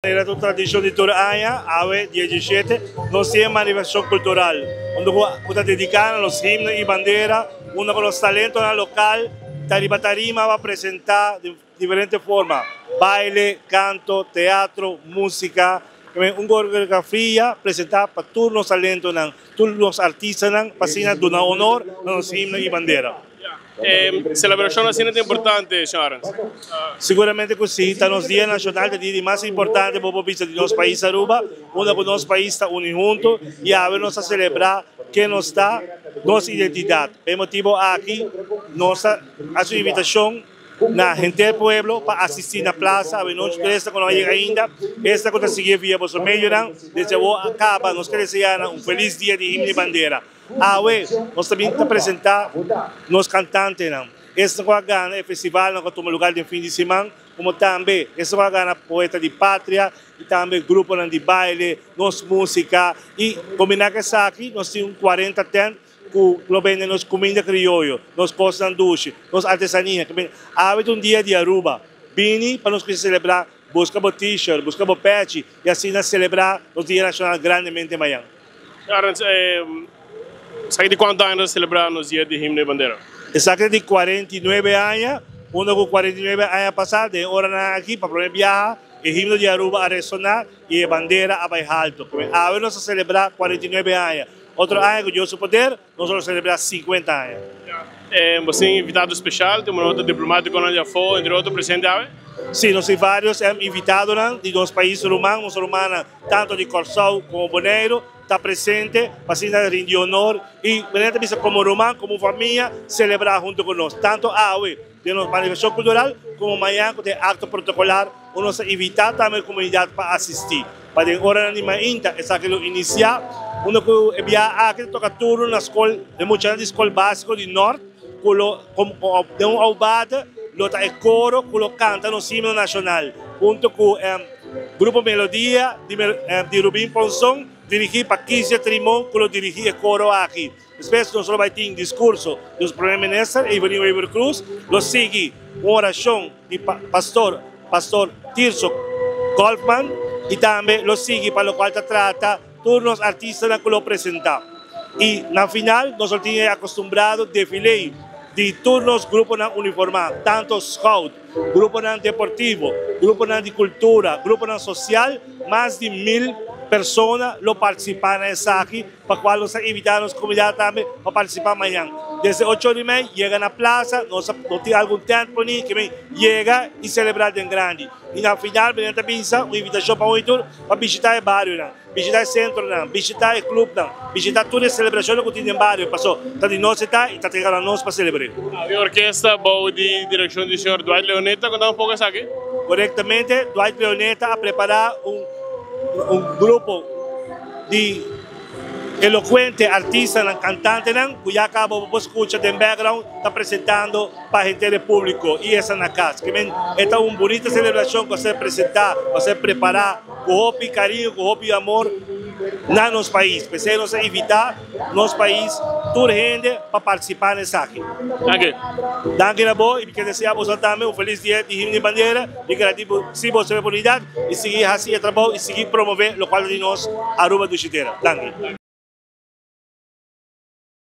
Manera ta un tradicion di tur aña, awe dia 17, nos tin e manifestacion cultural, unda cu ta dedica na nos himno y bandera, unda cu nos talentonan local ta riba tarima pa presenta den diferente forma, baile, canto, teatro, musica, un coreografia presenta pa tur nos talentonan, tur nos artistanan pa asina duna honor na nos himno y bandera. E celebracion asina ta importante, señor Arends? Siguramente cu si, ta nos dia nacional, ta dia di mas importante bo por bisa di nos pais Aruba, unda cu nos pais ta uni hunto y awe nos ta celebra ken nos ta, nos identidad. Pa e motibo aki nos ta haci un invitacion na henter pueblo pa asisti na plaza awe nochi. Tur esta cu no a yega ainda, esta cu ta sigui via boso medionan, desde awor a caba nos ke desea nan un feliz dia di himno y bandera. Awe nos ta bin ta presenta nos cantantenan, esnan cu a gana e festivalnan cu a tuma lugar den fin di siman, como tambe esnan cu a gana Poeta di Patria y tambe gruponan di baile, nos musica y combina cu esaki nos tin un 40 tent cu lo bende nos cuminda crioyo, nos cosnan dushi, nos artesania. Awe ta un dia di Aruba, bini pa nos cuminsa celebra, busca bo t-shirt, busca bo pechi y asina celebra nos dia nacional grandemente mañan. Arends, esaki di cuanto aña nos ta celebra nos dia di himno y bandera? Esaki ta di 49 aña, unda cu 49 aña pasa den oranan aki pa prome biaha e himno di Aruba a resona y e bandera a bay halto. Awe nos ta celebra 49 aña, otro aña cu Dios su poder nos lo celebra 50 aña. Bo tin invitado special, tin un otro diplomaticonan di afo, entre otro presente awe? Si, nos tin varios invitadonan di nos pais ruman, nos rumannan tanto di Kòrsou komo Boneiru ta presente pa asina rindi honor i manera ta bisa komo ruman, komo famia selebrá huntu ku nos tanto awe den nos manifestashon kultural komo mañan ku ta e akto protokolar ku nos ta invitá tambe e komunidat pa asistí. Pa den oranan di mainta esaki lo inisiá unda ku e biaha aki ta toka turno na skol e muchanan di skol básiko di Nòrt ku lo den un aubade lo ta e koro ku lo kanta nos himno nashonal huntu ku Grupo Melodia di Rubin Ponson dirigí pa Kizia Trimon ku lo dirigí e koro aki. Despues nos lo bai tin diskurso di nos Prome Minister Evelyn Wever Croes, lo sigui un orashon di Pastor Pastor Tirso Kolfman i tambe lo sigui pa lokual ta trata tur nos artistanan ku lo presentá. I na final nos lo tin e akostumbrado defilé di tur nos gruponan uniformá, tanto scout, gruponan deportivo, gruponan di cultura, gruponan social, mas di 1000 persona lo participa na esaki, pa cual nos ta invita nos comunidad tambe pa participa mañan. Desde 8:30 yega na plaza, nos lo tin algun tent poni ke men yega y celebra den grandi. Y na final men ta bisa un invitacion pa un y tur pa bishita e barionan, bishita e centronan, bishita e clubnan, bishita tur e celebracionnan cu tin den bario, paso ta di nos e ta y ta trega na nos pa celebre. E orkesta bou di direccion di señor Dwight Leoneta, conta un poco esaki. Corectamente, Dwight Leoneta a prepara un grupo di elocuente artistanan, cantantenan cu ya caba bo por scucha den background ta presentando pa henter e publico y esta na cas. Ke men e ta un bunita celebracion cu a ser presenta, cu a ser prepara cu hopi cariño, cu hopi amor na nos pais. P'esey nos a invita nos pais, tur hende pa participa na esaki. Danki. Danki na bo y mi ke desea boso tambe un feliz dia di Himno di Bandera. Mi gradisi boso e oportunidad y sigui haci e trabou y sigui promove locual ta di nos Aruba dushi tera. Danki.